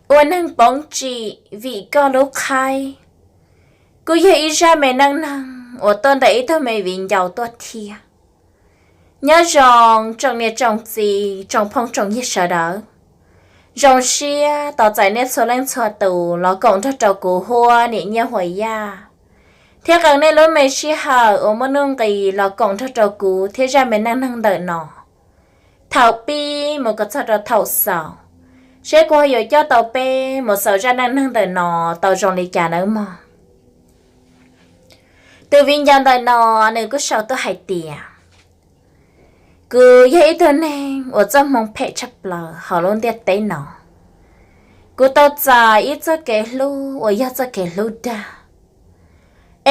Ua neeg poov tsim vim koj lub qhaib, kuj yog ib zaj me neej neeg uas tuaj ntawm ib tug me viv ncaus tuaj thiab. Nyob zoo tsoom niam tsoom txiv tsoom phooj tsoom ywg sawv daws, zoo siab tos txais nej txhua leej txhua tus los koom nrog rau kuv Huab Niam Nyiaj Huas Yaj thiab qee nej lub me sij hawm uas muaj nuj nqis los koom nrog rau kuv thiab zaj me neej neeg ntawm no thaum pib mus kom txog rau thaum xaus, seb kuv ho yuav coj tau peb mus xaus zaj neej neeg ntawm no tau zoo li cas nawb mog. Tus viv ncaus ntawm no nws kuj sau tuaj hais tias, kuv yog ib tug neeg uas txoj hmoo phem tshaj plaws hauv lub ntiaj teb no. Kuv tau txais ib txoj kev hlub uas yog txoj kev hlub dag,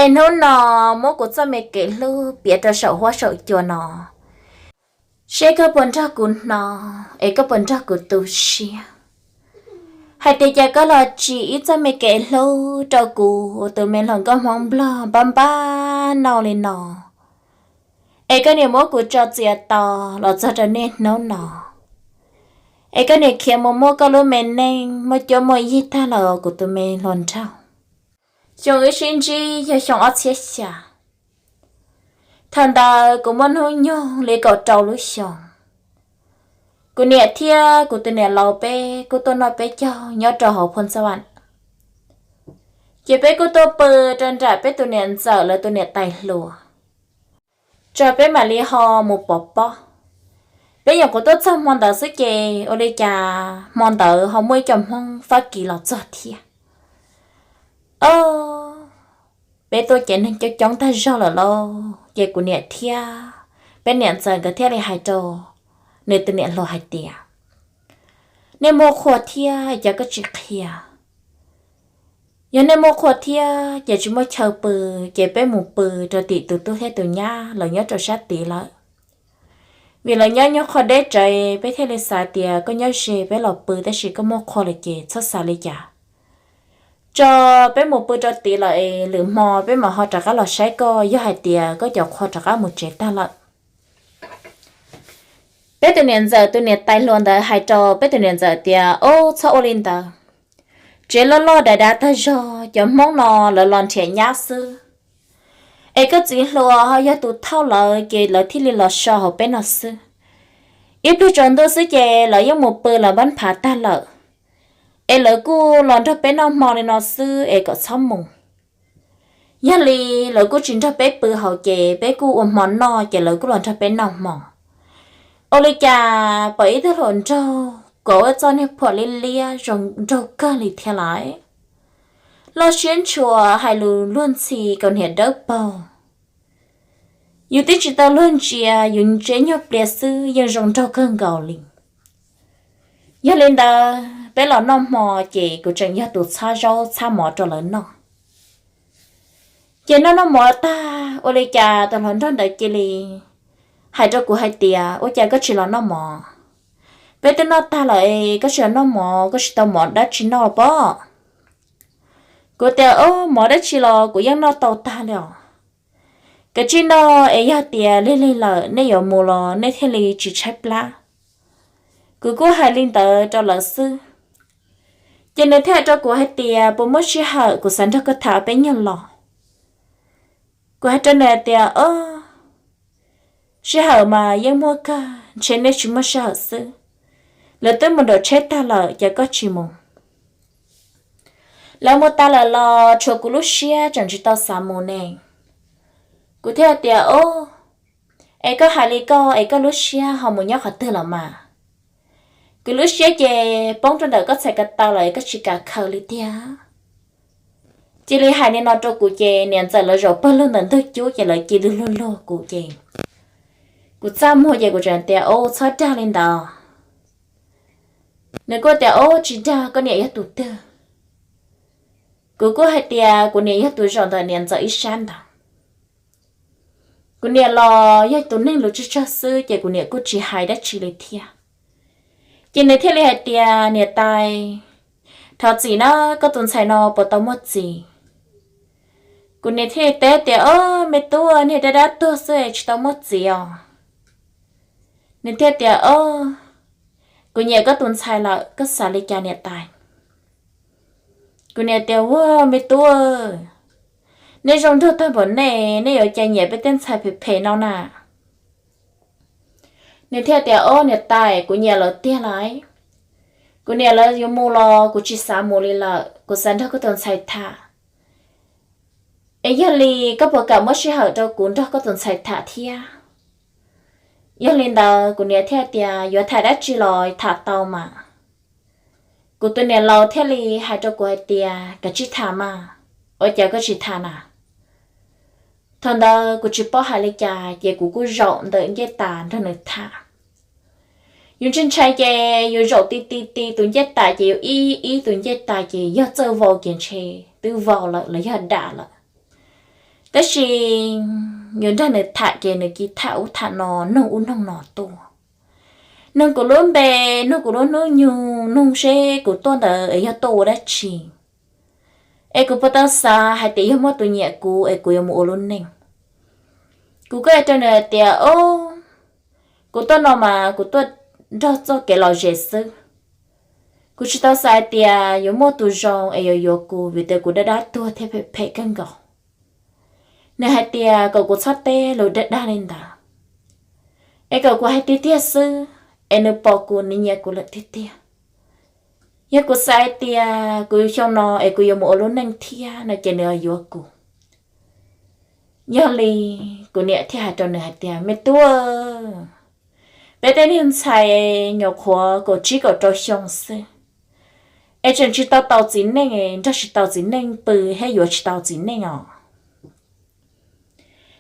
es hnub no muab kuv txoj me kev hlub piav rau saum huab saum cua no, seb koj puas nrog kuv hnov es koj puas nrog kuv tu siab hais tias cas koj los tsim ib txoj me kev hlub rau kuv tus me hluas nkauj Hmoob Nplog npab npab no li no, es koj niam muab kuv tso txias to los txog rau niaj hnub no, es koj niam khiav mus muaj koj lub me neej muaj cuab muaj yig tag lawm kuv tus me hluas nraug. Xyoo wb sib ntsib yog xyoo ob txhiab xya. Thaum ntawd kuv muaj hnub nyoog li kaum rau lub xyoos. Kuv niam thiab kuv tus niam laus peb kuj tuaj noj peb caug nyob rau hauv Phoo Txaj Vam, ces peb kuj tuaj pw rau nram peb tus niam ntxawm lawv tus niam tais hluas, tso peb mam li ho mus pov pob. Peb nyuam qhuav tuaj txog hmo ntawd xwb ces ua li cas hmo ntawd ho muaj ib co Hmoob Fab Kis los txog thiab. Ob, peb tuaj ces neeg coob coob tag zog lawm lauj, ces kuv niam thiab peb niam ntxawm nkawd thiaj li hais rau nws tus niam hluas hais tias, nej muaj qhua thiab cas koj tsis qhia? Yog nej muaj qhua thiab ces tsis muaj chaw pw, ces peb mus pw rau tim tus tub thiab tus nyab lawv nyob rau sab tid lawm. Vim lawv nyob nyob qhov deb tsev, peb thiaj li xav tias koj nyob ze peb los pw, tab sis koj muaj qhua lawm ces txhob xav li cas. Tso peb mus pw rau tid lawm es lwm hmo peb mam ho rov qab los saib koj yog hais tias koj cov qhua rov qab mus tsev tag lawm. Peb tus niam ntxawm tus niam tais hluas ntawd hais rau peb tus niam ntxawm tias, ob, txhob ua li ntawd. Tsev loj loj dav dav tag zog, cov Hmoob no lawv los nrhiav nyab xwb, es koj txiv hluas ho yog tus thauj lawv ces lawv thiaj li los so hauv peb no xwb. Ib pliag tsaus ntuj xwb ces lawv yeej mus pw lawv npab phav tag lawm, es lawv kuj los nrog peb noj hmo li no xwb es kom txhob mus. Yog li lawv kuj tsis nrog peb pw hauv ces peb kuj ua hmo noj ces lawv kuj los nrog peb noj hmo. Ua li cas pom ib tug hluas nraug kov ua txoj niag phuam liab liab zoo nraug kawg li thiab lawm. Loj siab ntshua hais lus luag ntxhi kaus hniav dawb paug. Yus twb tsis tau luag ntsia, yus ntsia nyuag pliag xwb yeej zoo nraug kawg nkaus li. Yog li ntawd peb los noj hmo ces kuv tseem yog tus txhab zaub txhab mov rau lawv noj. Ces noj noj mov tag ua li cas tus hluas nraug ntawd cia li hais rau kuv hais tias, ua cas koj tsis los noj mov? Peb twb noj tag lawm es koj tsis los noj mov, koj tsis tau mov dab tsi noj los pob? Kuv tias, ob, mov dab tsi los kuv yeej noj tau tag li os. Kav tsij noj es yog tias lig lig lawm nej yuav mus los nej thiaj li tsis tshaib plab. Kuv kuj hais li ntawd rau lawv xwb. Ces nws thiaj hais rau kuv hais tias, puas muaj sij hawm kuv xav nrog koj tham peb nyuag los? Kuv hais rau nws hais tias, ob, sij hawm mas yeej muaj kawg, ntshe nej tsis muaj sij hawm xwb. Lawv twb mus nraum tsheb tag lawm ces koj tsis mus. Lawv mus tas lawm los tshuav kuv lub siab tseem tsis tau xav mus ne. Kuv thiaj tias, ob, es koj hais li koj es koj lub siab ho mus nyob qhov twg los mas? Kuv lub siab ces poob rau ntawm koj txhais ko taw lawm es koj tsis kam khaws li tiag. Cia li hais li no rau kuv ces niam ntxawm lawv zaum pawg lug ntawm ntug cub ces lawv cia li luag luag kuv ces kuv txaj muag ces kuv tseem tias, ob, txhob dag li ntawd. Nws kuj tias, ob, tsis dag, koj niam yog tus twg? Kuv kuj hais tias kuv niam yog tus zaum ntawm niam ntxawm ib sab ntawd. Kuv niam los yog tus neeg lus tsawg tsawg xwb ces kuv niam kuj tsis hais dab tsi li thiab. Ces nws thiaj li hais tias, niam tais, thov txim na, koj tus ntxhais no puas tau muaj txiv? Kuv niam thiaj li teb tias, ob, me tub, niag dab dab tuag xwb tsis tau muaj txiv os. Nws thiaj tias, ob, kuv nyiam koj tus ntxhais lawm, koj xav li cas niam tais? Kuv niam tias, Ua, me tub, nej zoo nraug tag npaum nej, nej yuav cas nyiam peb tej ntxhais phem phem no na? Nws thiaj tias, Ob, niam tais, kuv nyiam lawv tiag lawm. Kuv niam lawv yuav mus los kuv tsis xav mus li lawm, kuv xav nrog koj tus ntxhais tham. Es yog li koj puas kam muab sij hawm rau kuv nrog koj tus ntxhais tham thiab? Yog li ntawd kuv niam thiaj tias, Yuav tham dab tsi los tham tau mas. Kuv tus niam laus thiaj li hais rau kuv hais tias, Kav tsij tham mas, ua cas koj tsis tham na? Thaum ntawd kuv tsis paub hais li cas ces kuv kuj zaum ntawm ncej tas nrog nws tham. Yus ntshai ntshai ces yus zaum ti ti ti tus ncej tas ces yus ib ib tus ncej tas ces yog txawj vau ces ntshe twb vau lawm los yog dam lawm. Tab sis yus nrog nws tham ces nws cia tham ub tham no, nug ub nug no tuaj. Nug kuv lub npe, nug kuv lub hnub nyoog, nug seb kuv tuaj ntawd es yog tuaj ua dab tsi. Es kuv puas tau xav hais tias yog muaj tus nyiam kuv es kuv yuav mus ua lub neej. Kuv kuj hais rau nws hais tias, Ob, kuv tuaj no mas kuv tuaj nrog txoj kev lom zem xwb. Kuv tsis tau xav hais tias yuav muaj tus zoo es yuav yuav kuv vim tias kuv dab dab tuag thiab phem phem kawg nkaus. Nws hais tias kom kuv txhob teb lus dag dag li ntawd, es kom kuv hais tiag tiag xwb, es nws pom kuv nws nyiam kuv lawm tiag tiag. Yog kuv xav hais tias kuv xyoo no es kuv yuav mus ua lub neej thiab no ces nws yuav kuv. Yog li kuv niam thiaj hais rau nws hais tias, Me tub, peb tej niag ntxhais nyuam qhuav kaum tsib kaum rau xyoo xwb, es tseem tsis tau tau txiv neej, nrog tsis tau txiv neej pw thiab yuav tsis tau txiv neej os.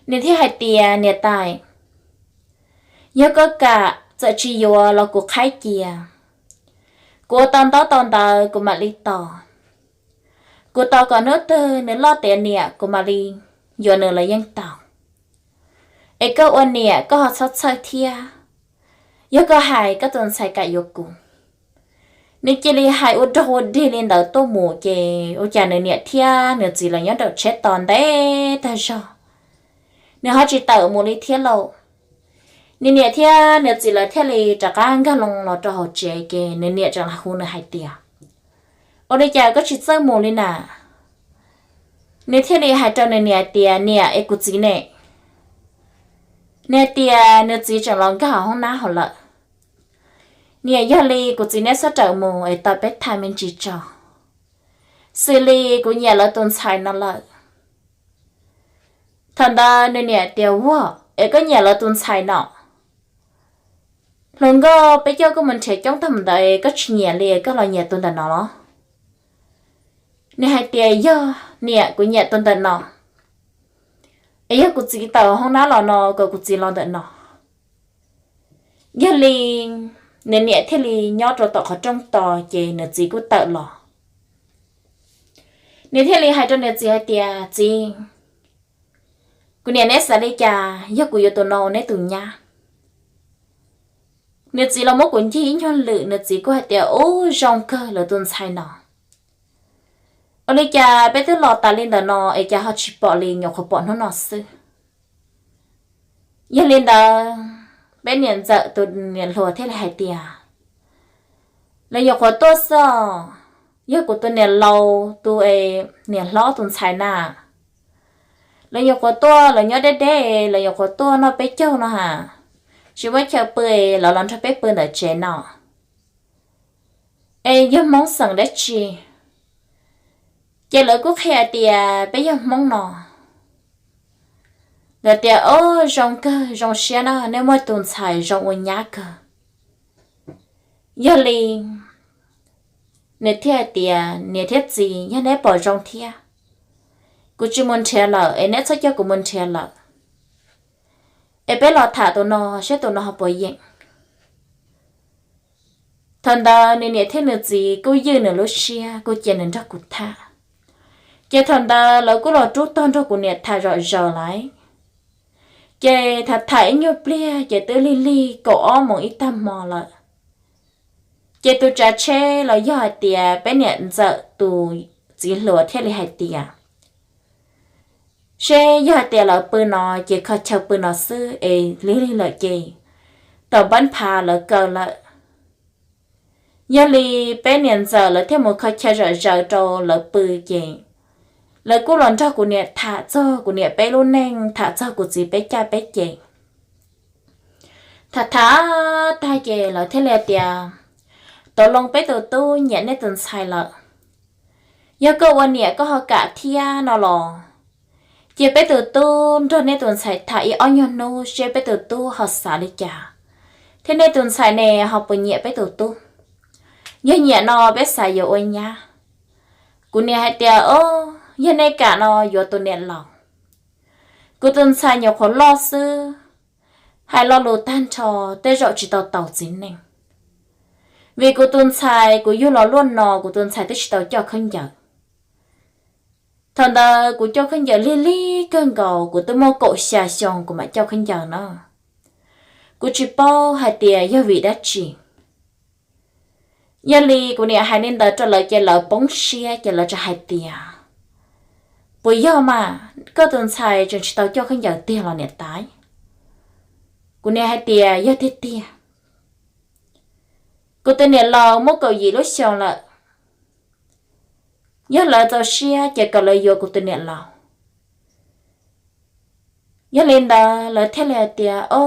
Nws thiaj hais tias, Niam tais, yog koj kam txawm tsis yuav los kuv qhaib cia. Kuv ua tau ntaub tau ntawv kuv mam li tos. Kuv tos kom hnub twg nws loj tiav niam kuv mam li yuav nws los yeej tau. Es koj ua niam koj ho txhob txhawj thiab. Yog koj hais koj tus ntxhais kam yuav kuv. Nws cia li hais ua rog ua dig li ntawd tuaj mus ces ua cas nws niam thiab nws txiv los nyob nraum tsheb tos ntev tag zog. Nws ho tsis tawm mus li thiab lauj. Nws niam thiab nws txiv lawv thiaj li rov qab nkag loo los rau hauv tsev ces nws niam tseem hu nws hais tias, Ua li cas koj tsis txawj mus li na? Nws thiaj li hais rau nws niam tias, Niam, es kuv txiv ne? Nws hais tias nws txiv tseem los nkag hauv hoob nab hauv lawm. Niam, yog li kuv txiv neb txhob rawm mus es tos peb tham me ntsis tso, xws li kuv nyiam lawv tus ntxhais no lawm. Thaum ntawd nws niam tias, Ua, es koj nyiam lawv tus ntxhais no? Hluas nkauj peb coj koj mus nrhiav coob tag mus ntawd es koj tsis nyiam li es koj los nyiam tus ntawm no los? Nws hais tias, Yog niam, kuv nyiam tus ntawm no. Es yog kuv txiv tawm hoob nab los no kom kuv txiv los ntawm no. Yog li nws niam thiaj li nyob rau tom qhov rooj tos ces nws txiv kuj tawm los. Nws thiaj li hais rau nws txiv hais tias, Txiv, kuv niam, neb xav li cas, yog kuv yuav tus no ua neb tus nyab? Nws txiv los muab kuv ncig ib nyuag lwm, nws txiv kuj hais tias, Ub, zoo kawg lawv tus ntxhais no. Ua li cas peb twb los tas li ntawm no es cas ho tsis pom li, nyuam qhuav pom hnub no xwb? Yog li ntawd, peb niam ntxawm tus niam hluas thiaj li hais tias, Lawv nyuam qhuav tuaj xwb, yog kuv tus niam laus tus es niam hlob tus ntxhais na. Lawv nyuam qhuav tuaj, lawv nyob deb deb, lawv nyuam qhuav tuaj noj peb caug no ha, tsis muaj chaw pw, lawv los nrog peb pw ntawm tsev no. Es yog Hmoob xeem dab tsi? Ces lawv kuj qhia tias peb yog Hmoob no. Lawv tias, Ob, zoo kawg, zoo siab na, nej muaj tus ntxhais zoo ua nyab kawg. Yog li nws thiaj hais tias, Niam thiab txiv, yog neb pom zoo thiab, kuv tsis mus nrhiav lawm es neb txhob coj kuv mus nrhiav lawm. Es peb los tham tus no seb tus no ho puas yeem. Thaum ntawd nws niam thiab nws txiv kuj ywj nws lub siab, kuj cia nws nrog kuv tham. Ces thaum ntawd lawv kuj los rub tog nrog kuv niam tham zom zaws lawm. Ces tham tham ib nyuag pliag ces twb lig lig kaum ob moos ib tag hmo lawm. Ces tus tsav tsheb los yog hais tias peb niam ntxawm tus txiv hluas thiaj li hais tias, Seb yog hais tias lawv pw no ces kho chaw pw no xwb es lig lig lawm ces tom npab phav lawv kaw lawm. Yog li peb niam ntxawm lawv thiaj mus kho chaw zom zaws rau lawv pw ces lawv kuj los nrog kuv niam tham txog kuv niam peb lub neej, tham txog kuv txiv peb caj peb ces. Tham tham tag ces lawv thiaj li tias, tau loo peb tus tub nyiam nej tus ntxhais lawm. Yog koj ua niam koj ho kam thiab no los, cia peb tus tub nrog nej tus ntxhais tham ib ob nyuag hnub seb peb tus tub ho xav li cas, thiab nej tus ntxhais ne ho puas nyiam peb tus tub. Yog nyiam no peb xav yuav ua nyab. Kuv niam hais tias, o, yog nej kam no yuav tus niam laus. Kuv tus ntxhais nyuam qhuav loj xwb, hais lo lus tag nrho tej zaum tsis tau taus txiv neej. Vim kuv tus ntxhais kuv yug los luaj no kuv tus ntxhais twb tsis tau coj khaub ncaws. Thaum ntawd kuv coj khaub ncaws lig lig kawg nkaus, kuv twb muaj kaum xya xyoo kuv mam coj khaub ncaws no. Kuv tsis paub hais tias yog vim dab tsi. Yog li kuv niam hais li ntawd rau lawv ces lawv poob siab ces lawv tseem hais tias, puas yog mas koj tus ntxhais tseem tsis tau coj khaub ncaws tiag los niam tais? Kuv niam hais tias yog tiag tiag. Kuv tus niam laus muaj kaum yim lub xyoo lawm, yog lawv txaus siab ces kom lawv yuav kuv tus niam laus. Yog li ntawd lawv thiaj li hais tias, o,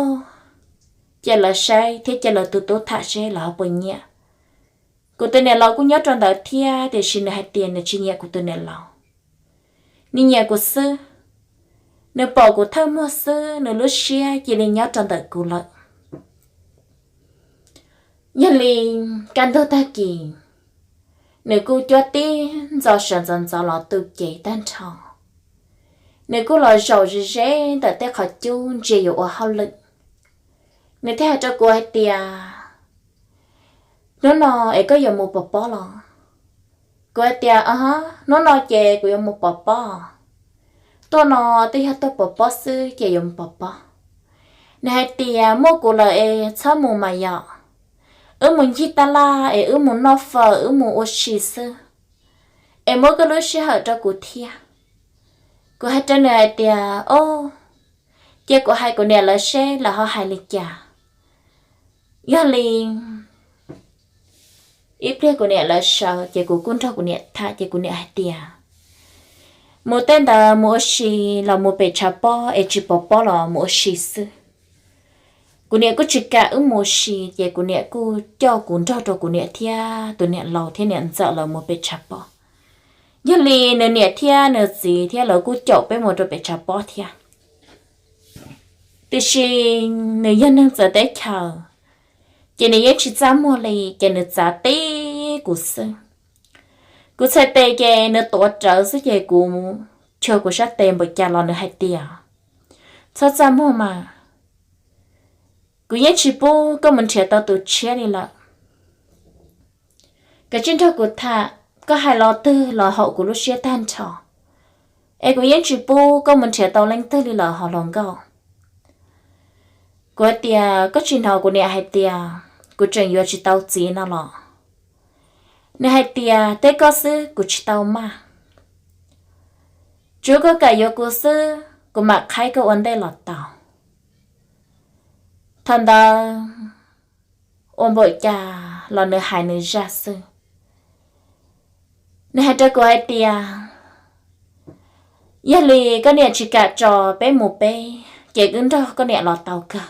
cia lawv saib thiab cia lawv tus tub tham seb lawv ho puas nyiam. Kuv tus niam laus kuj nyob rau ntawd thiab tiam sis nws hais tias nws tsis nyiam kuv tus niam laus, nws nyiam kuv xwb. Nws pom kuv thawj muag xwb nws lub siab cia li nyob rau ntawm kuv lawm. Yog li kaj ntug tag kis, nws kuj cuab tib ntxo sawv ntxov ntxov los tu cev tag nrho. Nws kuj los zaum ze ze ntawm tej qhov cub ntsia yuav ua hauj lwm. Nws thiaj hais rau kuv hais tias, hnub no es koj yuav mus pov pob los? Kuv hais tias, hnub no ces kuv yuav mus pov pob. Tuaj no twb yog tuaj pov pob xwb ces yuav mus pov pob. Nws hais tias, muaj kuv lawm es txhob mus mas yom. Wb mus ncig taj laj es wb mus noj fawm wb mus ua si xwb. Es muab koj lub sij hawm rau kuv thiab. Kuv hais rau nws hais tias, o, cia kuv hais kuv niam lawv seb lawv ho hais li cas. Yog li ib pliag kuv niam lawv sawv ces kuv kuj nrog kuv niam tham ces kuv niam hais tias, mus tej ntawd mus ua si los mus pem tshav pob es tsis pov pob los mus ua si xwb. Kuv niam kuj tsis kam wb mus ua si ces kuv niam kuj coj kuv nrog rau kuv niam thiab tus niam laus thiab niam ntxawm lawv mus pem tshav pob. Yog li nws niam thiab nws txiv thiab lawv kuj caum peb mus rau pem tshav pob thiab. Tiam sis nws yog neeg txawv teb chaws, ces nws yeej tsis txaj muag li ces nws txav tib kuv xwb. Kuv txhais tes ces nws tuav rawv xwb ces kuv chua kuv sab tes npaum cas los nws hais tias, txhob txaj muag mas, kuv yeej tsis pub koj mus nrhiav tau tus tshiab li lawm. Kav tsij nrog kuv tham, koj hais lo twg los haum kuv lub siab tag nrho, es kuv yeej tsis pub koj mus nrhiav tau leej twg li lawm hauv hluas nkauj. Kuv hais tias koj tsis hnov kuv niam hais tias kuv tseem yuav tsis tau txiv no los? Nws hais tias teb koj xwb kuv tsis tau maj. Tsuav koj kam yuav kuv xwb kuv mam qhaib koj ua ntej los tau. Thaum ntawd ua npaum cas los nws hais nws zaj xwb. Nws hais rau kuv hais tias, yog li koj niam tsis kam tso peb mus peb, ces wb nrog koj niam los tau kawg.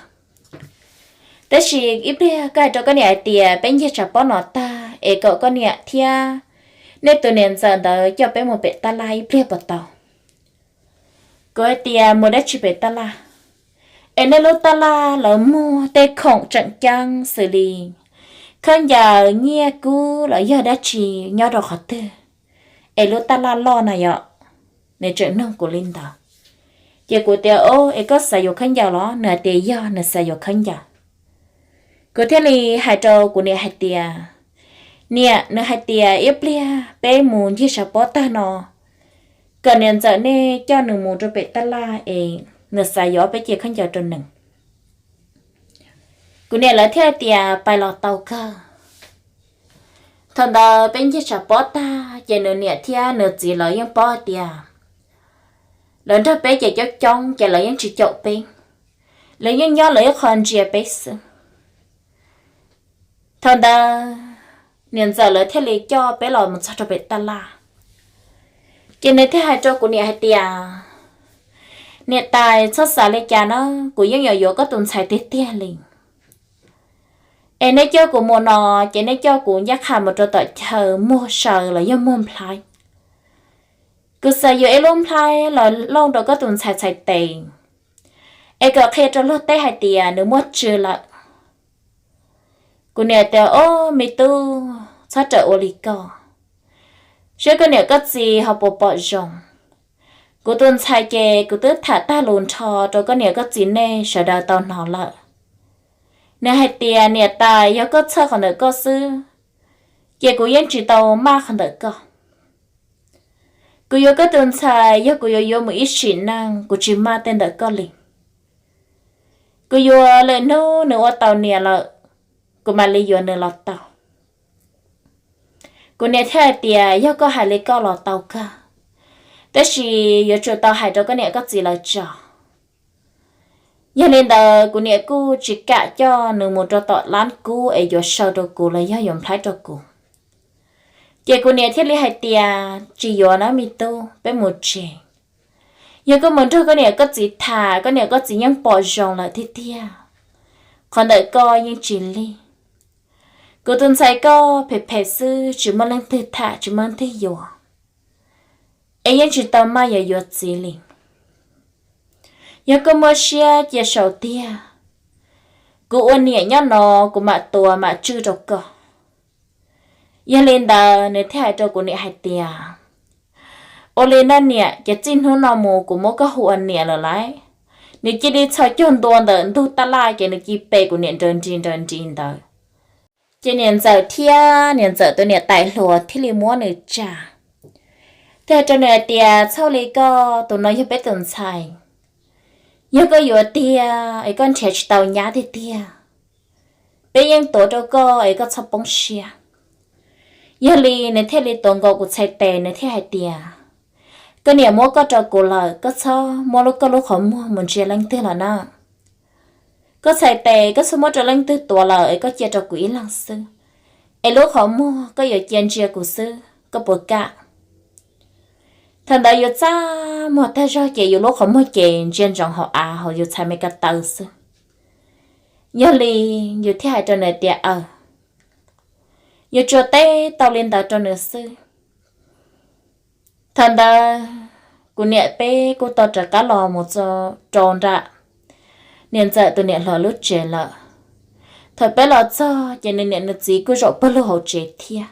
Tab sis ib pliag koj hais rau koj niam hais tias peb ncig tshav pob no tag es kom koj niam thiab nej tus niam ntxawm ntawd coj peb mus pem taj laj ib pliag puas tau? Kuv hais tias mus dab tsi pem taj laj? Es nej lub taj laj lawv muag tej khoom tseem ceeb xws li khaub ncaws nyiaj kub los yog dab tsi nyob rau qhov twg, es lub taj laj loj na yom? Nws tseem nug kuv li ntawd. Ces kuv tias, o, es koj xav yuav khaub ncaws los? Nws hais tias yog, nws xav yuav khaub ncaws. Kuv thiaj li hais rau kuv niam hais tias, niam, nws hais tias ib pliag peb mus ncig tshav pob tag no, kom niam ntxawm nej coj nws mus rau pem taj laj es nws xav yuav ob peb ce khaub ncaws rau nws. Kuv niam lawv thiaj hais tias pais los tau kawg. Thaum ntawd peb ncig tshav pob tag ces nws niam thiab nws txiv lawv yeej paub hais tias lawv nrog peb ces coob coob ces lawv yeej tsis caum peb, lawv yeej nyob lawv ib qho ntsia peb xwb. Thaum ntawd niam ntxawm lawv thiaj li coj peb los mus txog rau pem taj laj. Ces nws thiaj hais rau kuv niam hais tias, niam tais, txhob xav li cas na, kuv yeej yuav yuav koj tus ntxhais tiag tiag li. Es neb coj kuv mus no, ces neb coj kuv ncaj qha mus rau tom chaw muag saw los yog muag nplhaib. Kuv xav yuav ib lub nplhaib los looj rau koj tus ntxhais txhais tes, es kom qhia rau luag teb hais tias nws muaj tswv lawm. Kuv niam tias, o, me tub, txhob rawm ua li koj, saib koj niam koj txiv ho puas pom zoo. Kuv tus ntxhais ces kuv twb tham tag lus nrho rau koj niam koj txiv nej sawv daws tau hnov lawm. Nws hais tias, niam tais, yog koj txhawj qhov ntawm koj xwb, ces kuv yeej tsis tau maj qhov ntawm koj. Kuv yuav koj tus ntxhais, yog kuv yuav yuav mus ib sim neej, kuv tsis maj tej ntawm koj li. Kuv yuav lwm hnub nws ua tau niam lawm, kuv mam li yuav nws los tau. Kuv niam thiaj hais tias, yog koj hais li koj los tau kawg, tab sis yuav tsum tau hais rau koj niam koj txiv lawv tso. Yog li ntawd kuv niam kuj tsis kam coj nws mus rau tom lab kub es yuav saw rau kuv los yog yuav nplhaib rau kuv. Ces kuv niam thiaj li hais tias, tsis yuav na me tub, peb mus tsev. Yog koj mus nrog koj niam koj txiv tham, koj niam koj txiv yeej pom zoo lawm tiag tiag. Qhov ntawm koj yeej tsis lig. Kuv tus ntxhais koj phem phem xwb, tsis muaj leej twg tham, tsis muaj leej twg yuav, es yeej tsis tau maj yuav yuav txiv li. Yog koj muaj siab cia saum tiag, kuv ua niam nyob no, kuv mam tua mam tswj rau koj. Yog li ntawd nws thiaj hais rau kuv niam hais tias, ua li no niam, ces txij hnub no mus kuv muab koj hu ua niam lawm lauj. Nws cia li txhos caug ntua ntawm ntug taj laj, ces nws cia li pe kuv niam nrawv nris nrawv nris ntawd. Ces niam ntxawm thiab niam ntxawm tus niam tais hluas thiaj li muab nws tsa, thiaj hais rau nws hais tias, txhob li koj, tus no yog peb tus ntxhais. Yog koj yuav tiag es koj nrhiav tsis tau nyab tiag tiag, peb yeej tuav rau koj es koj txhob poob siab. Yog li nws thiaj li tuav nkaus kuv txhais tes, nws thiaj hais tias, koj niam muab koj rau kuv lawm, koj txhob muab lub koj lub qhov muag mus ntsia leej twg lawm na. Koj txhais tes koj txhob muab rau leej twg tuav lawm es koj cia rau kuv ib leeg xwb, es lub qhov muag koj yuav cia ntsia kuv xwb, koj puas kam? Thaum ntawd yus txaj muag tag zog ces yus lub qhov muag ces ntsia ntsoov hauv av hauv yus txhais me kas taw xwb. Yog li yus thiaj hais rau nws tias, aws. Yus tsuas teb tau li ntawd rau nws xwb. Thaum ntawd kuv niam peb kuj tau rov qab los mus rau nram niam ntxawm tus niam hluas lub tsev lawm. Thaum peb los txog ces nws niam nws txiv kuj zaum pawg lug hauv tsev thiab.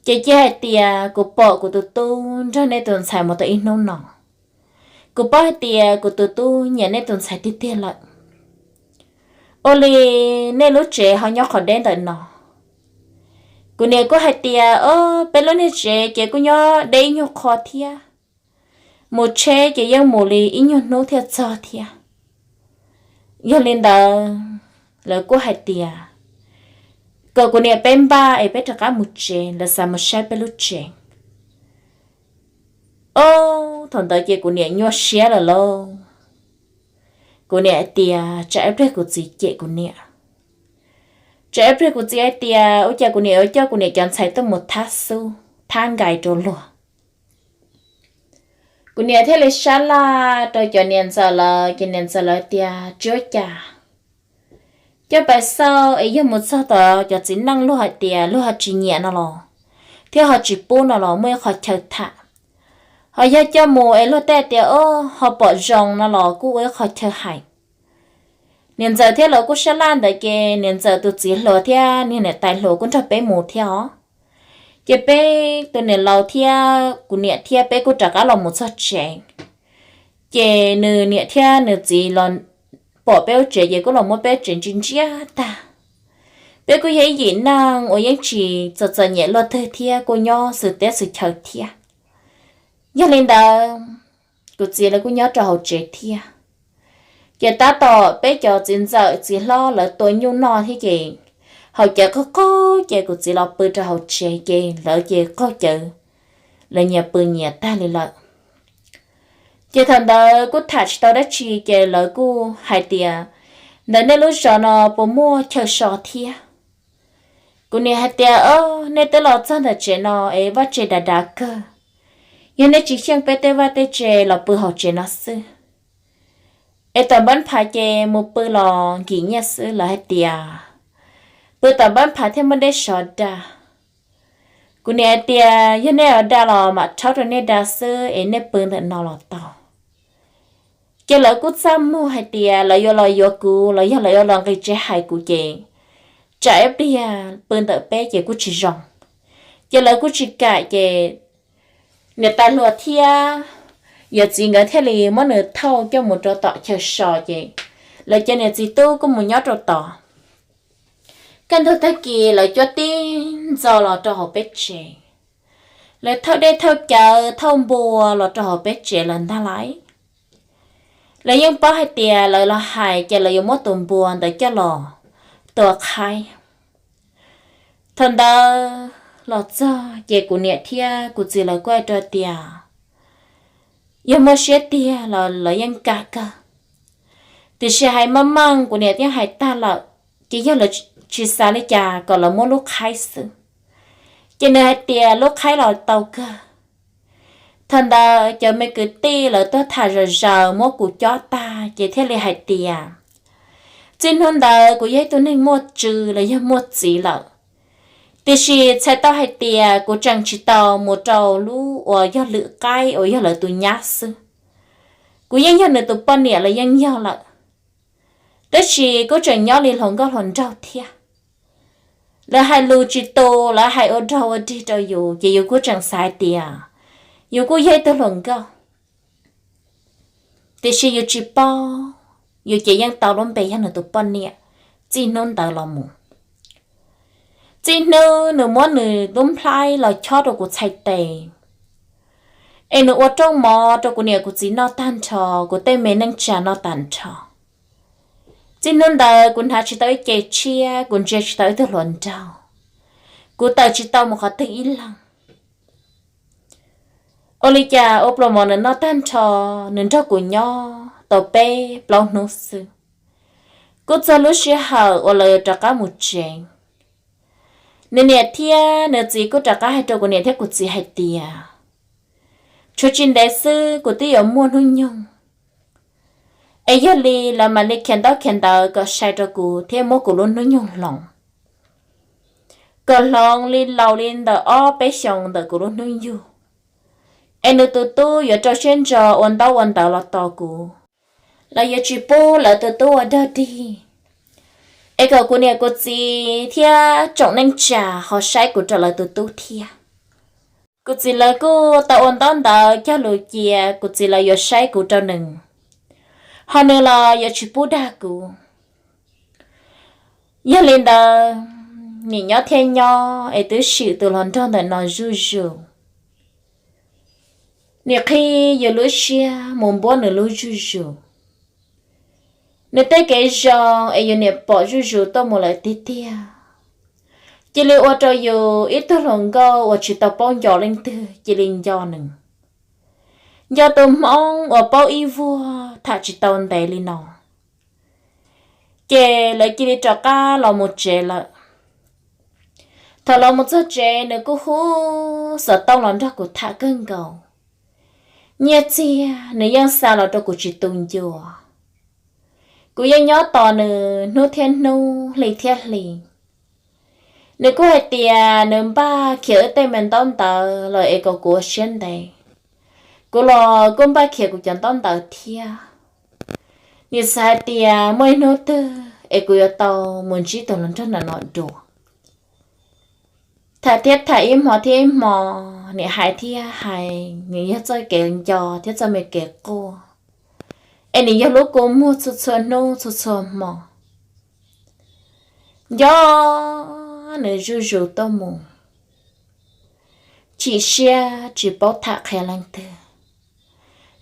Ces cia hais tias kuv pom kuv tus tub nrog nej tus ntxhais mus tau ib hnub no, kuv paub hais tias kuv tus tub nyiam nej tus ntxhais tiag tiag lawm. Ua li nej lub tsev ho nyob qhov deb ntawm no? Kuv niam kuj hais tias, o, peb lub niag tsev ces kuj nyob deb ib nyuag qho thiab, mus tsheb ces yeej mus li ib nyuag hnub thiaj txog thiab. Yog li ntawd lawv kuj hais tias kom kuv niam peb npaj es peb rov qab mus tsev, lawv xav mus saib peb lub tsev. Ob, thaum ntawd ces kuv niam nyuaj siab lawm lauj. Kuv niam hais tias tsam ib pliag kuv txiv cem kuv niam, tsam ib pliag kuv txiv hais tias ua cas kuv niam yuav coj kuv niam cov ntxhais tuaj mus thab xub thab nkais rau luag. Kuv niam thiaj li sab laj rau cov niam ntxawm lawv, ces niam ntxawm lawv tias tsis ua cas, coj pais xauj es yog mus txog tom cov txiv neej luag hais tias luag ho tsis nyiam no los, thiab ho tsis pub no los muaj ib qho chaw tham. Ho yog coj mus es luag tej tias o, ho pom zoo no los kuj ua ib qho chaw hais. Niam ntxawm thiab lawv kuj sab laj ntawd ces niam ntxawm tus txiv hluas thiab niag niam tais hluas kuj nrog peb mus thiab os. Ces peb tus niam laus thiab kuv niam thiab peb kuj rov qab los mus txog tsev. Ces nws niam thiab nws txiv los pom peb lub tsev ces kuj los muab peb lub tsev ntsia ntsia tag. Peb kuj yog ib yim neej uas yeej tsis txom txom nyem luaj twg thiab kuj nyob xwm teb xwm chaw thiab. Yog li ntawd, kuv txiv lawv kuj nyob rau hauv tsev thiab. Ces tab tom peb cov txiv ntxawm txiv hlob lawv tua nyuj noj thiab ces haus cawv qaug qaug ces kuv txiv los pw rau hauv tsev ces lawv ces qaug cawv, lawv nyias pw nyias tag li lawm. Ces thaum ntawd kuj tham tsis tau dab tsi ces lawv kuj hais tias ntawm nej lub zos no puas muaj chaw so thiab? Kuv niam hais tias, Ob, nej twb los txog ntawm tsev no es vaj tse dav dav kawg, yog nej tsis xyeej peb tej vaj tej tse los pw hauv tsev no xwb. Es tom npab phav ces mus pw los nkim nyiaj xwb. Lawv hais tias, Pw tom npab phav thiaj muaj dej sov da. Kuv niam hais tias, Yog nej ua da los mam rhaub rau nej da xwb es nej pw ntawm no los tau. Ces lawv kuj txaj muag hais tias lawv yuav los yuav kuv los yog lawv yuav los nqis tsev hais kuv ces tsam ib pliag pw ntawm peb ces kuj tsis zoo. Ces lawv kuj tsis kam ces niam tais hluas thiab yawm txiv nkawd thiaj li muab nws thauj coj mus rau tom chaw so ces lawv cov niam txiv tub kuj mus nyob rau tod. Kaj ntug tag kis lawv cuab tib ntxo los rau hauv peb tsev. Lawv thauj dej thauj cawv thauj npua los rau hauv peb tsev lawm ntag lauj. Lawv yeej paub hais tias lawv los hais ces lawv yuav muab tus npua ntawd coj los tua qhaib. Thaum ntawd los txog ces kuv niam thiab kuv txiv lawv kuj hais rau tias yog muaj siab tiag los lawv yeej kam kawg. Tiam sis hais maj maj kuv niam thiaj hais tag lawm, ces yog lawv tsis xav li cas kom lawv muab lub qhaib xwb. Ces nws hais tias lub qhaib los tau kawg. Thaum ntawd cov me kwv tij lawv tuaj tham zom zaws muab kuv cob tag ces thiaj li hais tias txij hnub ntawd kuv yog ib tug neeg muaj tswv los yog muaj txiv lawm. Tiam sis txhais tau hais tias kuv tseem tsis tau mus rau lub uas yog lwm qaib uas yog lawv tus nyab xwb. Kuv yeej yog nws tus poj niam los yeej yog lawm, tab sis kuj tseem nyob li hluas nkauj hluas nraug thiab. Lawv hais lus tsis tu, lawv hais ua rog ua dig rau yus ces yus kuj tseem xav hais tias yus kuj yog ib tug hluas nkauj. Tiam sis yus tsis paub, yus ces yeej tau lub npe yog nws tus poj niam txij hnub ntawd los mus. Txij hnub nws muab nws lub nplhaib los chob rau kuv txhais tes, es nws ua rooj mov rau kuv niam kuv txiv noj tag nrho, kuv tej me neej tsa noj tag nrho. Txij hnub ntawd kuv hnav tsis tau ib ce tshiab, kuv ntsia tsis tau ib tug hluas nraug, kuv tawm tsis tau mus qhov twg ib leeg. Ua li cas ua pluas mov nws noj tag nrho, nws nrog kuv nyob tau peb plaub hnub xwb, kuj txog lub sij hawm uas lawv yuav rov qab mus tsev. Nws niam thiab nws txiv kuj rov qab hais rau kuv niam thiab kuv txiv hais tias tshuav tsis ntev xwb kuv twb yuav muaj hnub nyoog, es yog li lawv mam li khiav ntaub khiav ntawv kom sai rau kuv thiab muab kuv lub hnub nyoog hloov, kom hloov li laus li ntawm ob peb xyoos ntawm kuv lub hnub yug. Es nws tus tub yuav rau siab ntso ua ntaub ua ntawv los tos kuv, lawv yuav tsis pub lawv tus tub ua dog dig, es kom kuv niam kuv txiv thiab tsoom neej tsa ho saib kuv rau lawv tus tub thiab. Kuv txiv lawv kuj tau ua ntaub ntawv cog lus cia kuv txiv lawv yuav saib kuv rau nws, ho nws los yuav tsis pub dag kuv. Yog li ntawd, nim nyob thiab nyob es twb sim tus hluas nraug ntawm no zuj zus. Nim qhib yus lub siab mus npuab nws lub zuj zus. Nws tej kev zoo es yus niam pom zuj zus tuaj mus lawm tiag tiag. Cia li ua rau yus ib tug hluas nkauj uas tsis tau paub nco leej twg cia li nco nws, nco tus hmoob uas paub ib vuag tham tsis tau ntev li no. Ces lawv cia li rov qab los mus tsev lawm. Thaum los mus txog tsev nws kuj hu xov tooj los nrog kuv tham kawg nkaus. Nyiaj txiag nws yeej xa los rau kuv tsis tu ncua. Kuv yeej nyob tos nws hnub thiab hnub, hli thiab hli. Nws kuj hais tias nws npaj khiav wb tej me ntaub ntawv los es kom kuv ua siab ntev. Kuv los kuj npaj khiav kuv cov ntaub ntawv thiab. Nws xav hais tias muaj ib hnub twg es kuv yuav tau mus ntsib tus hluas nraug ntawm no dua. Tham thiab tham ib hmo thiab ib hmo, nws hais thiab hais, nws yog txoj kev nco thiab txoj me kev quaj, es nws yog lub kua muag txhua txhua hnub txhua txhua hmo. Nco nws zuj zus tuaj mus, chim siab tsis paub tham qhia leej twg,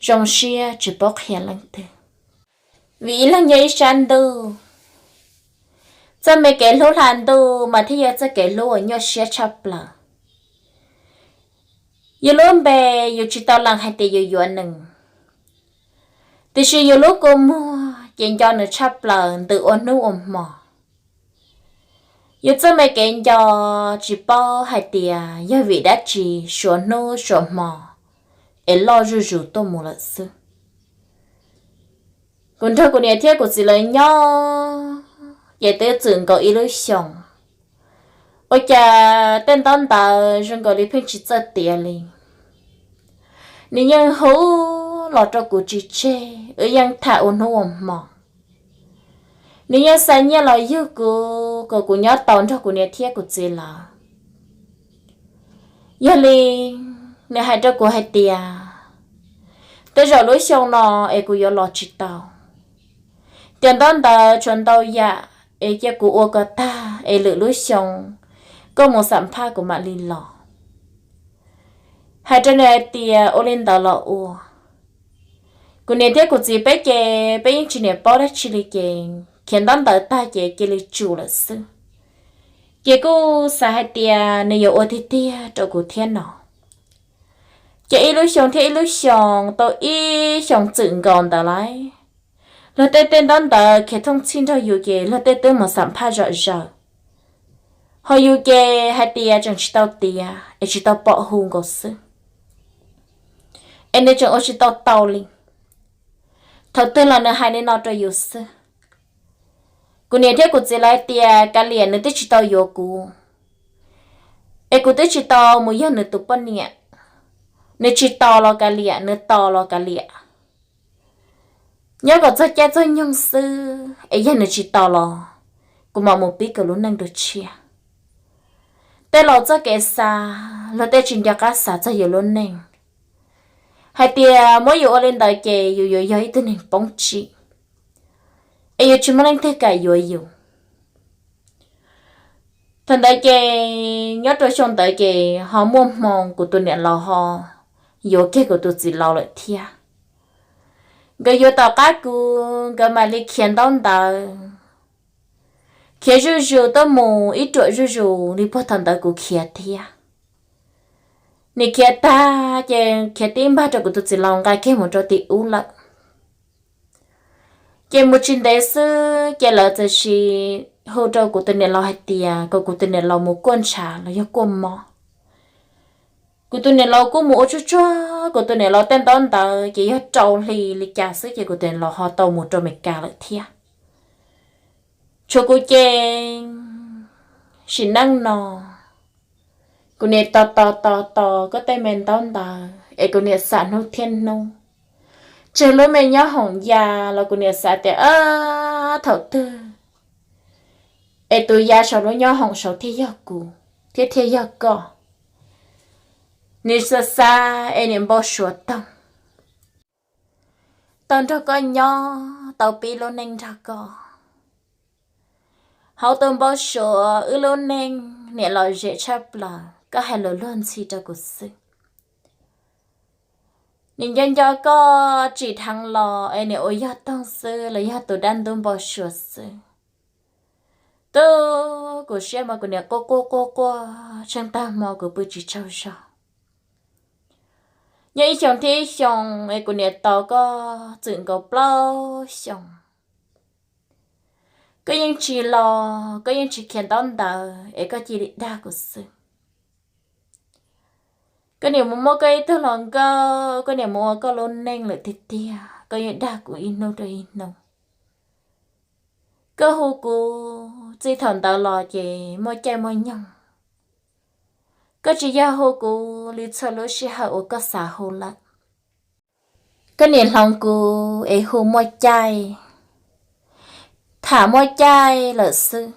zoo siab tsis paub qhia leej twg. Vim ib leeg nyob ib sab ntuj, txoj me kev hlub hla ntuj mas thiaj yog txoj kev hlub uas nyuaj siab tshaj plaws. Yus lub npe yus tsis tau lees hais tias yus yuav nws, tiam sis yus lub kua muag ces nco nws tshaj plaws ntws ua hnub ua hmo. Yus txoj me kev nco tsis paub hais tias yog vim dab tsi suav hnub suav hmo es loj zuj zus tuaj mus lawm xwb. Kuv nrog kuv niam thiab kuv txiv lawv nyob ces twb txwm nkaus ib lub xyoos, ua cas tej ntaub ntawv zoo nkaus li pheej tsis txawj tiav li. Nws yeej hu los rau kuv tsis tseg, wb yeej tham ua hnub ua hmo. Nws yeej xa nyiaj los yug kuv kom kuv nyob tau nrog kuv niam thiab kuv txiv lawv. Yog li, nws hais rau kuv hais tias tej zaum lub xyoo no es kuv yuav los tsis tau. Tias ntaub ntawv tshuav ntau yam es cia kuv ua kom tag es lwm lub xyoo koj mus xam phaj kuv mam li los. Hais rau nws hais tias ua li ntawd los ua. Kuv niam thiab kuv txiv peb ces peb yeej tsis niam paub dab tsi li ces khiav ntaub ntawv tag ces cia li tsum lawm xwb. Ces kuj xav hais tias nws yuav ua tiag tiag rau kuv thiab no. Ces ib lub xyoo thiab ib lub xyoo tau ib xyoo txwm nkaus ntawd lawm, luag tej tej ntaub ntawv khiav thooj txhij nrog yus ces luag tej twb mus xam phaj zom zaws. Ho yus ces hais tias tseem tsis tau tiav es tsis tau pom hu nkaus xwb, es nws tseem ua tsis tau tau li. Thaum twg los nws hais li no rau yus xwb. Kuv niam thiab kuv txiv lawv tias kav liam nws twb tsis tau yuav kuv, es kuv twb tsis tau mus yog nws tus poj niam. Nws tsis tos los kav liam, nws tos los kav liam. Nyob kom txog caij txog nyoog xwb es yog nws tsis tos los kuv mam mus pib kuv lub neej dua tshiab. Tej laus txoj kev xav, luag tej tsis nco qab xav txog yus lub neej, hais tias muab yus ua li ntawd ces yus yuav yog ib tug neeg poob tsim, es yus tsis muaj leej twg kam yuav yus. Thaum ntawd ces nyob rau xyoo ntawd ces ho muaj hmoo kuv tus niam laus ho yuav kiag kuv tus txiv laus lawm thiab. Nkawd yuav tom qab kuv, nkawd mam li khiav ntaub ntawv, khiav zuj zus tuaj mus ib ruam zuj zus li puag thaum ntawd kuv khiav thiab. Nws khiav tag ces khiav tib npag rau kuv tus txiv laus nqa kiag mus rau tim ub lawm. Ces mus tsis ntev xwb ces lawv txawm sis hu rau kuv tus niam laus hais tias kom kuv tus niam laus mus kuaj ntshav los yog kuaj mob. Kuv tus niam laus kuj mus ua tsuag tsuag kuv tus niam laus tej ntaub ntawv ces yog rau hli li cas xwb ces kuv tus niam laus ho tau mus rau Amelikas lawm thiab. Tshuav kuv ces sim neej no kuv niam tos tos tos tos koj tej me ntaub ntawv es kuv niam xav hnub thiab hnub. Tseg lub me nyob hoom ya los kuv niam xav tias thaum twg es tus ya saum lub nyob hoom saud thiaj yog kuv thiab thiaj yog koj. Niam xav xav es niam npau suav toog, tau nrog koj nyob, tau pib lub neej nrog koj. Hauv tus npau suav wb lub neej niam lom zem tshaj plaws, koj hais lus luag ntxhi rau kuv xwb. Niam nco nco koj tsim dheev los es niam ua yog toog xwb los yog tus dab ntub npau suav xwb. Tub, kuv siab mas kuv niam quaj quaj quaj quaj tsheej tag hmo kuv pw tsis tsaug zog. Nyob ib xyoos thiab ib xyoos es kuv niam tos koj txwm nkaus plaub xyoos, koj yeej tsis los, koj yeej tsis khiav ntaub ntawv es koj cia li dag kuv xwb. Koj niam mus muab koj ib tug hluas nkauj, koj niam mus ua koj lub neej lawm tiag tiag, koj yeej dag kuv ib hnub rau ib hnub. Koj hu kuv txij thaum ntawd los ces muaj caij muaj nyoog, koj tsis yog hu kuv li txhua lub sij hawm uas koj xav hu lawm. Koj niam hloov kuv es hu muaj caij, tham muaj caij lawm xwb.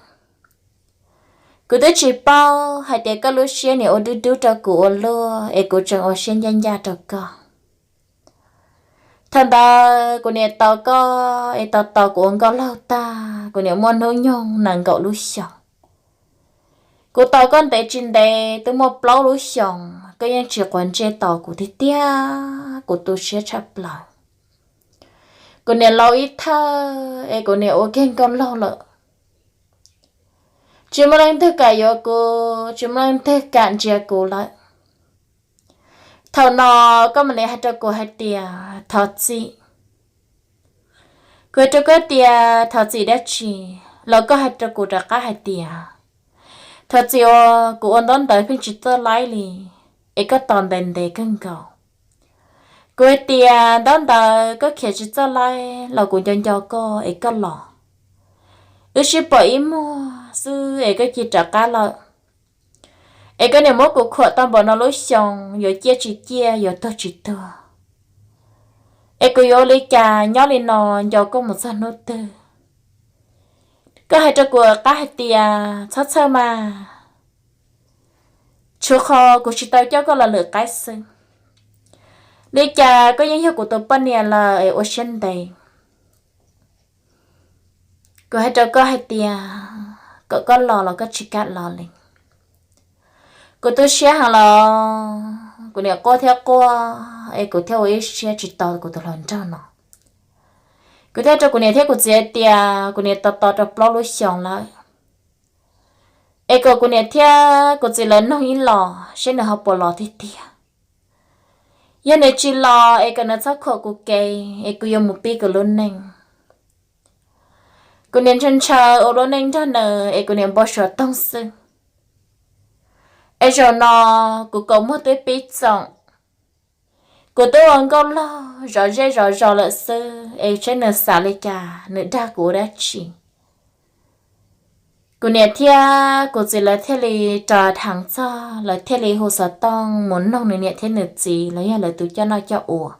Kuv twb tsis paub hais tias koj lub siab niam ua dub dub rau kuv ua luaj es kuv tseem ua siab ncaj ncaj rau koj. Thaum ntawd kuv niam tos koj es tos tos kuv ua nkauj laug tag, kuv niam muaj hnub nyoog nees nkaum lub xyoos. Kuv tos koj ntev tsis ntev twb muaj plaub lub xyoos, koj yeej tsis quav ntsej tos kuv tiag tiag, kuv tu siab tshaj plaws. Kuv niam laus ib thawj es kuv niam ua kiag nkauj laug lawm. Tsis muaj leej twg kam yuav kuv, tsis muaj leej twg kam ntsia kuv lawm. Thaum no koj mam li hais rau kuv hais tias thov txim. Kuv hais rau koj tias thov txim dab tsi, los koj hais rau kuv rov qab hais tias Thov txim uas kuv ua ntaub ntawv pheej tsis txawj laib li, es koj tos ntev ntev kawg nkaus. Kuv hais tias ntaub ntawv koj khiav tsis txawj laib los kuv nco nco koj es koj los. Wb sib pom ib muag xwb es koj cia rov qab lawm. Es koj niam muab kuv khuam tau npaum no lub xyoo, yuav ciaj tsis ciaj, yuav tuag tsis tuag. Es kuv yuav ua li cas nyob li no nco koj mus txog hnub twg? Koj hais rau kuv qab hais tias txhob txhawj mas, tshuav qhov kuv tsis tau coj koj los lwm qaib xwb. Li cas koj yeej yog kuv tus poj niam lawm es ua siab ntev. Kuv hais rau koj hais tias kom koj los los koj tsis kam los li. Kuv tu siab heev los kuv niam quaj thiab quaj, es kuv thiaj ua ib siab tsis tau kuv tus hluas nraug no. Kuv thiaj rau kuv niam thiab kuv txiv hais tias kuv niam tos tos rau plaub lub xyoos lawm, es kom kuv niam thiab kuv txiv lawv noog ib los seb nws ho puas los tiag tiag. Yog nws tsis los es kom nws txhob khuam kuv kev es kuv yuav mus pib kuv lub neej. Kuv niam ntshaw ntshaw ua lub neej nrog nws es kuv niam npau suav toog xwb. Es zaum no kuv kaus muag twb pib txoom, kuv twb ua nkauj laug zov zej zov zos lawm xwb es seb nws xav li cas, nws dag kuv ua dab tsi. Kuv niam thiab kuv txiv lawv thiaj li ros dheev txog, lawv thiaj li hu xov tooj mus noog nws niam thiab nws txiv los yog lawv tus coj noj coj ua.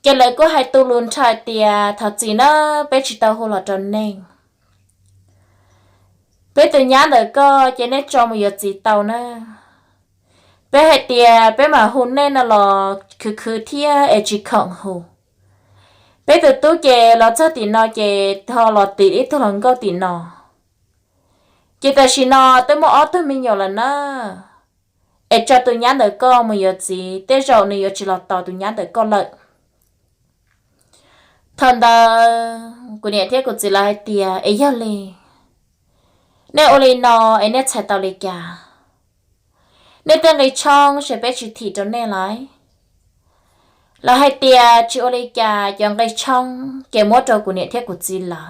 Ces lawv kuj hais tu lus nrho tias thov txim na, peb tsis tau hu los rau nej. Peb tus nyab ntawm koj ces nej tso mus yuav txiv tau na. Peb hais tias peb mam hu nej no los khwv khwv thiab es tsis khoom hu. Peb tus tub ces los txog tim no ces ho los tim ib tug hluas nkauj tim no. Ces tam sim no twb muaj ob tug me nyuam lawm na, es tso tus nyab ntawm koj mus yuav txiv, tej zaum nws yuav tsis los tos tus nyab ntawm koj lawm. Thaum ntawd kuv niam thiab kuv txiv lawv hais tias es yog li, nej ua li no es nej txhais tau li cas? Nej tej nqi tshoob ces peb tsis thim rau nej lawm. Lawv hais tias tsis ua li cas, cov nqi tshoob ces muab rau kuv niam thiab kuv txiv lawv.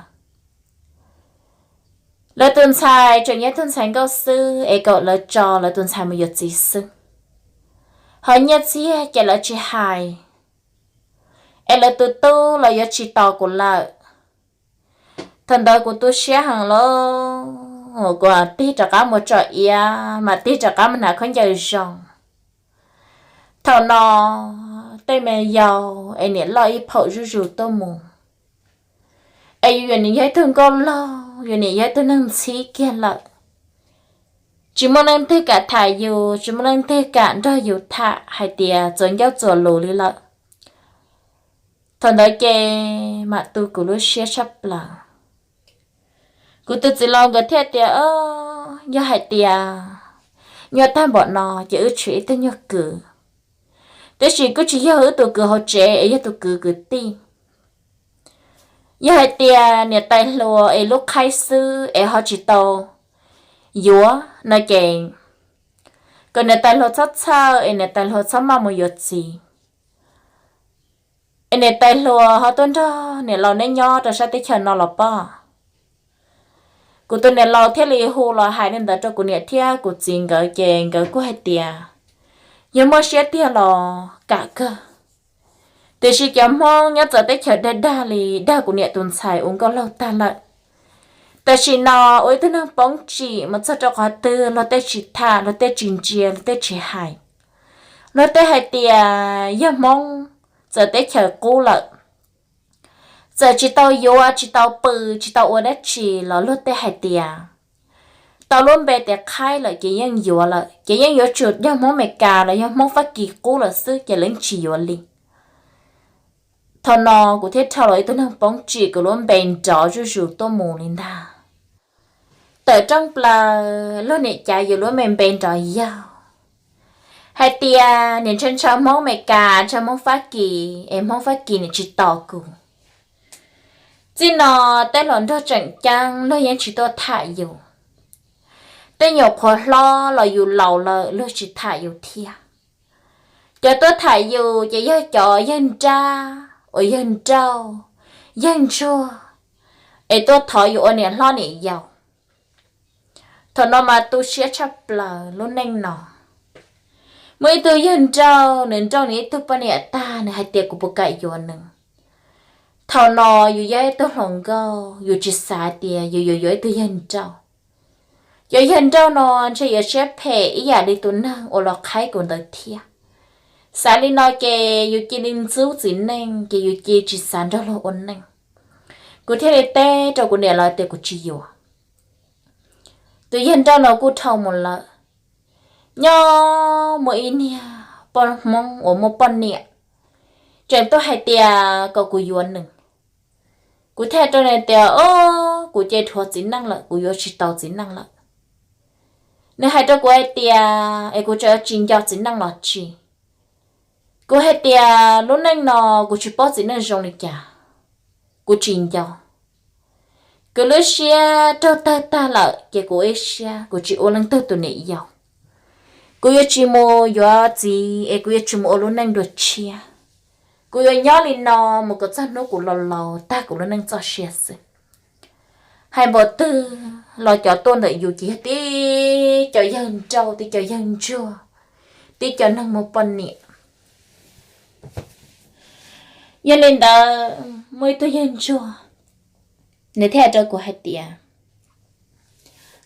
Lawv tus ntxhais tseem yog tug ntxhais nkauj xwb es kom lawv tso lawv tus ntxhais mus yuav txiv xwb. Ho nyiaj txiag ces lawv tsis hais, es lawv tus tub los yuav tsis tos kuv lawm. Thaum ntawd kuv tu siab heev lauj, kuv mam tig rov qab mus tsom iav, mam tig rov qab mus hnav khaub ncaws zoo. Thaum no tej me yau es niam loj ib phaum zuj zus tuaj mus, es yus yog ib tug nkauj laug, yus niam yog ib tug neeg ntxhib kiag lawm. Tsis muaj leej twg kam tham yus, tsis muaj leej twg kam nrog yus tham hais tias txuas ncauj txuas lus li lawm. Thaum ntawd ces mam tu kuv lub siab tshaj plaws. Kuv tus txiv laus nkawd thiaj tias, yog hais tias nyuaj tag npaum no ces wb tshuav ib tug nyuag kwv, tab sis kuj tsis yog wb tus kwv hauv tsev es yog tus kwv kwv tij. Yog hais tias niam tais hluas es lub qhaib xwb es ho tsis tau yuav no ces kom niam tais hluas txhob txhawj es niam tais hluas txhob maj mus yuav txiv, es niam tais hluas ho tuaj nrog niam laus neb nyob rau sab teb chaws no los poj. Kuv tus niam laus thiaj li hu los hais li ntawd rau kuv niam thiab kuv txiv nkawd ces nkawd kuj hais tias yog muaj siab tiag los kam kawg. Tiam sis cov Hmoob nyob txawv teb chaws dag dag li dag kuv niam tus ntxhais ua nkauj laug tag lawm. Tam sim no ua ib tug neeg poob tsim mus txog rau qhov twg luag tej tsis tham, luag tej tsis ntsia, luag tej tsis hais. Luag tej hais tias yog Hmoob txawv teb chaws qub lawm, txawm tsis tau yuav, tsis tau pw, tsis tau ua dab tsi los luag tej hais tias tau lub npe tias qhaib lawm ces yeej yuav lawm, ces yeej yuav tsum yog Hmoob Amelikas los yog Hmoob Fab Kis qub lawm xwb ces lawv yeej tsis yuav li. Thaum no kuv thiaj dhau los ib tug neeg poob tsim, kuv lub npe nrov zuj zus tuaj mus li ntag. Tawm rooj plaws luag niam cav yus lub me npe nrov yaug hais tias niam ntshaw ntshaw Hmoob Amelikas, ntshaw Hmoob Fab Kis es Hmoob Fab Kis niam tsis tos kuv. Txij no tej hluas nraug tseem ceeb luag yeej tsis tuaj tham yus. Tej nyuam qhuav hlob los yus laus lawm luag tsis tham yus thiab. Cov tuaj tham yus ces yog cov yawg nrab uas yawg nrauj, yawg ntsuag, es tuaj thov yus ua niam hlob niam yau. Thaum no mas tu siab tshaj plaws lub neej no. Muaj ib tug yawg nrauj, nws nrauj nws ib tug poj niam tag, nws hais tias kuv puas kam yuav nws. Thaum no yus yog ib tug hluas nkauj, yus tsis xav tias yus yuav yuav ib tug yawg nrauj. Cov yawg nrauj no ntshe yuav siab phem ib yam li tus neeg uas los qhaib kuv ntawd thiab. Xav li no ces yus cia li ntxub txiv neej, ces yus cia tsis xav nrog luag ua neej. Kuv thiaj li teb rau kuv niam lawv tias kuv tsis yuav. Tus yawg nrauj no kuj dhau mus lawm. Nyob muaj ib niag poj Hmoob uas muaj poj niam tseem tuaj hais tias kom kuv yuav nws. Kuv thiaj hais rau nws tias, o, kuv ces dhuav txiv neej lawm, kuv yuav tsis tau txiv neej lawm. Nws hais rau kuv hais tias es kuv tseem tsis nco txiv neej los tsis. Kuv hais tias lub neej no kuv tsis paub txiv neej zoo li cas, kuv tsis nco. Kuv lub siab raug tawg tag lawm ces kuv ua ib siab kuv tsis ua leej twg tus niam yau. Kuv yuav tsis mus yuav txiv es kuv yuav tsis mus ua lub neej dua tshiab. Kuv yuav nyob li no mus kom txog hnub kuv laus laus tag kuv lub neej txoj sia xwb. Hais npaum twg los cov tuaj ntawm yus ces yog tib cov yawg nrauj, tib cov yawg ntsuag, tib cov neeg muaj poj niam. Yog li ntawd muaj ib tug yawg ntsuag, nws thiaj hais rau kuv hais tias,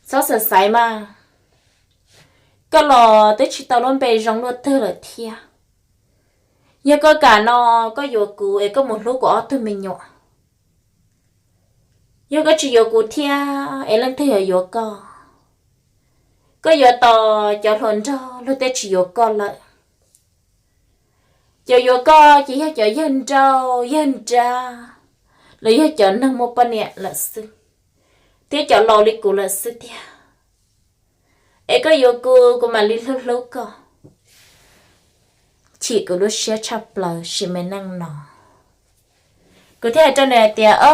txhob xav xaiv mas, koj los twb tsis tau lub npe zoo luaj twg lawm thiab. Yog koj kam no, koj yuav kuv es koj mus hlub kuv ob tug me nyuam. Yog koj tsis yuav kuv thiab es leej twg yuav yuav koj? Koj yuav tos cov hluas nraug luag tej tsis yuav koj lawm. Cov yuav koj ces yog cov yawg nrauj yawg nrab, los yog cov neeg muaj poj niam lawm xwb, thiab cov laus li kuv lawm xwb tiag. Es koj yuav kuv, kuv mam li hlub hlub koj. Chim kuv lub siab tshaj plaws sim me neej no. Kuv thiaj hais rau nws hais tias, o,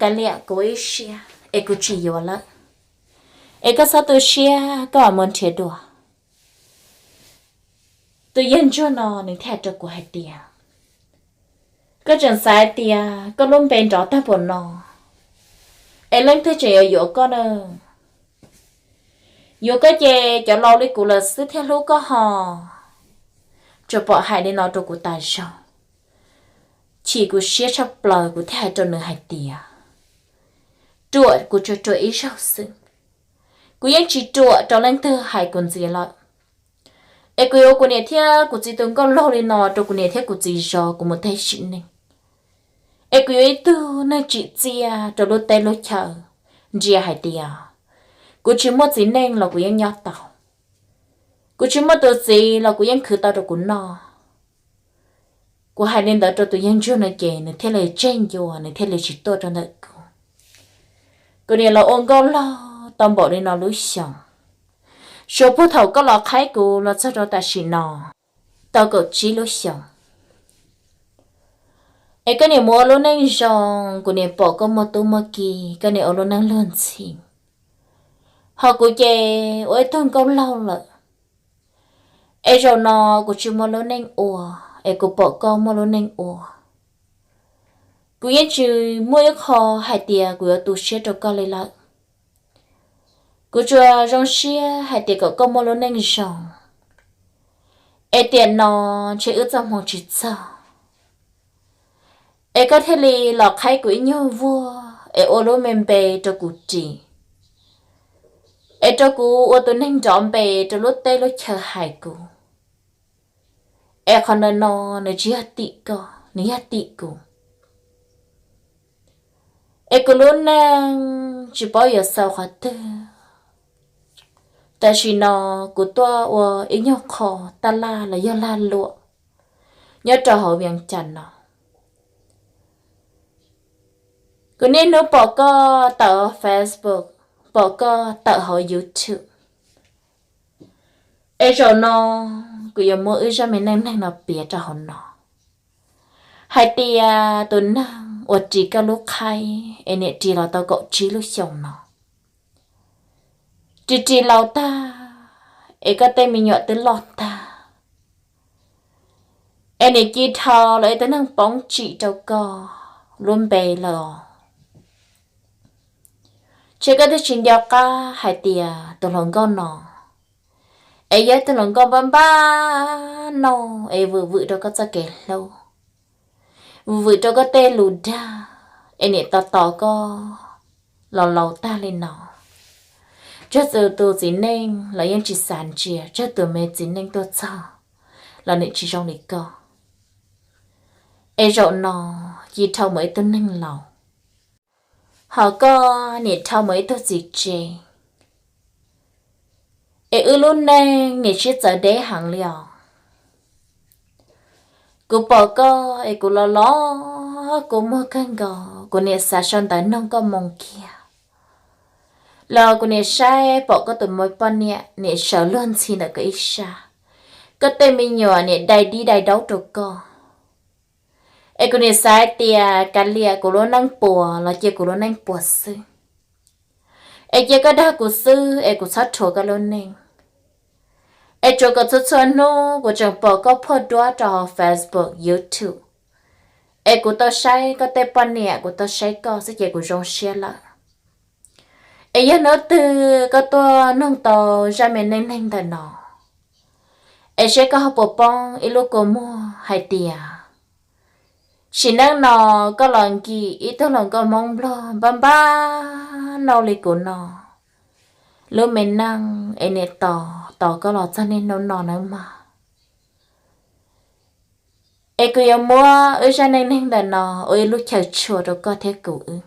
kav liam, kuv ua ib siab es kuv tsis yuav lawm. Es koj txhob tu siab, koj mam mus nrhiav dua. Tus yawg ntsuag no nws thiaj hais rau kuv hais tias, koj tseem xav hais tias koj lub npe nrov tag npaum no es leej twg tseem yuav yuav koj na? Yuav koj ces cov laus li kuv lawm xwb thiaj hlub koj ho. Tsuas pom hais li no rau kuv tas zog. Chim kuv siab tshaj plaws kuv thiaj hais rau nws hais tias, ruam kuv tsuas ruam ib zaug xwb. Kuv yeej tsis ruam rau leej twg hais kuv ntxiv lawm. Es kuv yuav kuv niam thiab kuv txiv tus nkauj laug li no rau kuv niam thiab kuv txiv zov kuv mus tag sim neej. Es kuv yuav ib tug neeg tsim txiaj rau lub teb lub chaw, ntsia hais tias kuv tsis muaj txiv neej los kuv yeej nyob tau. Kuv tsis muaj tus txiv los kuv yeej khwv tau rau kuv noj. Kuv hais li ntawd rau tus yawg ntsuag no ces nws thiaj li tseg ncua, nws thiaj li tsis tuaj rau ntawm kuv. Kuv niam los ua nkauj laug tau npaum li no lub xyoos, suav puag thaum koj los qhaib kuv los txog rau tam sim no tau kaum tsib lub xyoos. Es koj niam mus ua lub neej zoo, kuv niam pom koj muaj tub muaj ki, koj niam ua lub neej luag ntxhi. Ho kuv ces ua ib tug nkauj laug lawm. Es zaum no kuv tsis muaj lub neej ua, es kuv pom koj muaj lub neej ua. Kuv yeej tsis muaj ib qho hais tias kuv yuav tu siab rau koj li lawm. Kuv tsuas zoo siab hais tias kom koj muaj lub neej zoo, es tiam no ntshe wb txoj hmoo tsis txog, es koj thiaj li los qhaib kuv ib nyuag vuag es ua lub me npe rau kuv ris, es rau kuv ua tus neeg nrov npe rau lub teb lub chaw hais kuv. Es qhov ntawm no nws tsis yog tim koj, nws yog tim kuv. Es kuv lub neej tsis paub yuav xaus qhov twg. Tam sim no kuv tuaj ua ib nyuag qho taj laj los yog lag luam nyob rau hauv Vias Cas no. Kuv niaj hnub pom koj tawm hauv Facebook, pom koj tawm hauv YouTube. Es zaum no kuv yuav muab wb zaj me neej neeg no piav rau hauv no, hais tias tus neeg uas ris koj lub qhaib es niam ris los tau kaum tsib lub xyoos no, ris ris laus tag, es koj tej me nyuam twb loj tag, es niam ci dhau los ib tug neeg poob tsim rau koj lub npe lawm os. Ces koj twb tsis nco qab hais tias tus hluas nkauj no es yog ib tug hluas nkauj npab npab noj es vwm vwm rau koj txoj kev hlub, vwm vwm rau koj tej lus dag es niam tos tos koj los laus tag li no. Tsawg tus tus txiv neej los yeej tsis xav ntsia, tsawg tus me txiv neej tuaj txog los nim tsis zoo li koj. Es zaum no cia dhau mus ib tug neeg laus, hos koj nim dhau mus ib tug txiv tsev, es wb lub neej nim sib txawv deb heev li os. Kuv pom koj es kuv los los kua muag kawg nkaus, kuv nim xav sau ntawv noog koj moo kiag, los kuv nim saib pom koj tus me poj niam nim sawv luag ntxhi ntawm koj ib sab, koj tej me nyuam nim dai dib dai daub rau koj. Es kuv nim xav hais tias kav liam kuv lub neej puas los cia kuv lub neej puas xwb, es cia koj dag kuv xwb es kuv txhob rhuav koj lub neej. Es tsuav kom txhua txhua hnub kuv tseem pom koj phoj duab rau hauv Facebook, YouTube, es kuv tau saib koj tej poj niam, kuv tau saib koj xwb ces kuv zoo siab lawm. Es yog hnub twg koj tuaj noog tau zaj me neej neeg ntawm no, es seb koj ho puas poob ib lub kua muag hais tias sim neej no koj los nkim ib tug hluas nkauj Hmoob Nplog npab npab noj li kuv no lub me neej es niam tos tos koj los txog niaj hnub no nawb mog. Es kuv yuav muab wb zaj neej neeg ntawm no ua ib lub chaw tshua rau koj thiab kuv wb.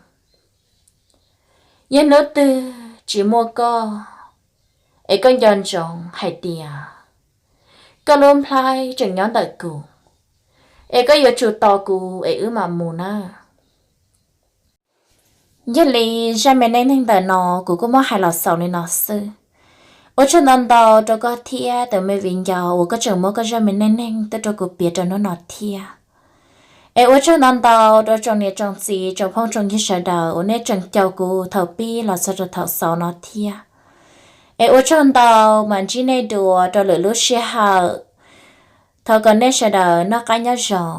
Yog hnub twg tsis muaj koj, es koj nco ntsoov hais tias koj lub nplhaib tseem nyob ntawm kuv, es koj yuav tsum tos kuv es wb mam mus na. Yog li zaj me neej neeg ntawm no kuv kuj muab hais los xaus li no xwb. Ua tsaug ntau ntau rau koj thiab tus me viv ncaus uas koj tseem muab koj zaj me neej neeg tuaj rau kuv piav rau hnub no thiab. Es ua tsaug ntau ntau rau tsoom niam tsoom txiv tsoom phooj tsoom ywg sawv daws uas nej tseem caum kuv thaum pib los txog rau thaum xaus no thiab. Es ua tsaug ntau, mam ntsib nej dua rau lwm lub sij hawm. Thov kom nej sawv daws noj qab nyob zoo.